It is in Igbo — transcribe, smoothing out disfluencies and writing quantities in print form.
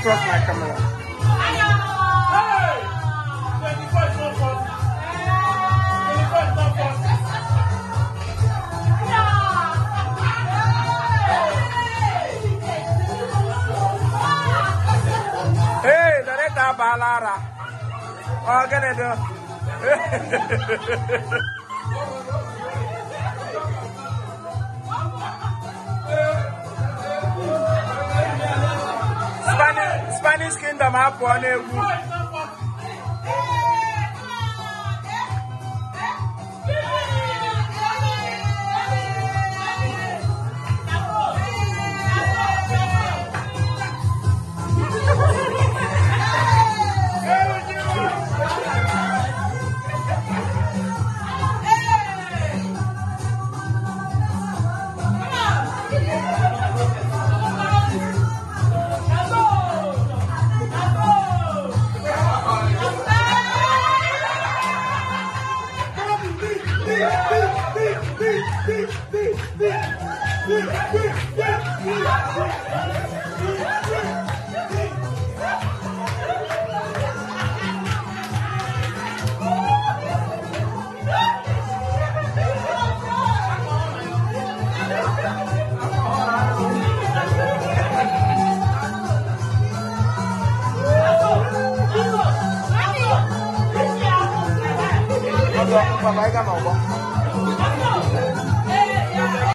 Trust my camera. Hey! 24 is not 40. 24 is not 40. Hey, Loretta Balara. Oh, get it. Spanish Kingdom apụ ọ na-egwu. 24 is not 40. Baba, ị ga n'ọgbọ.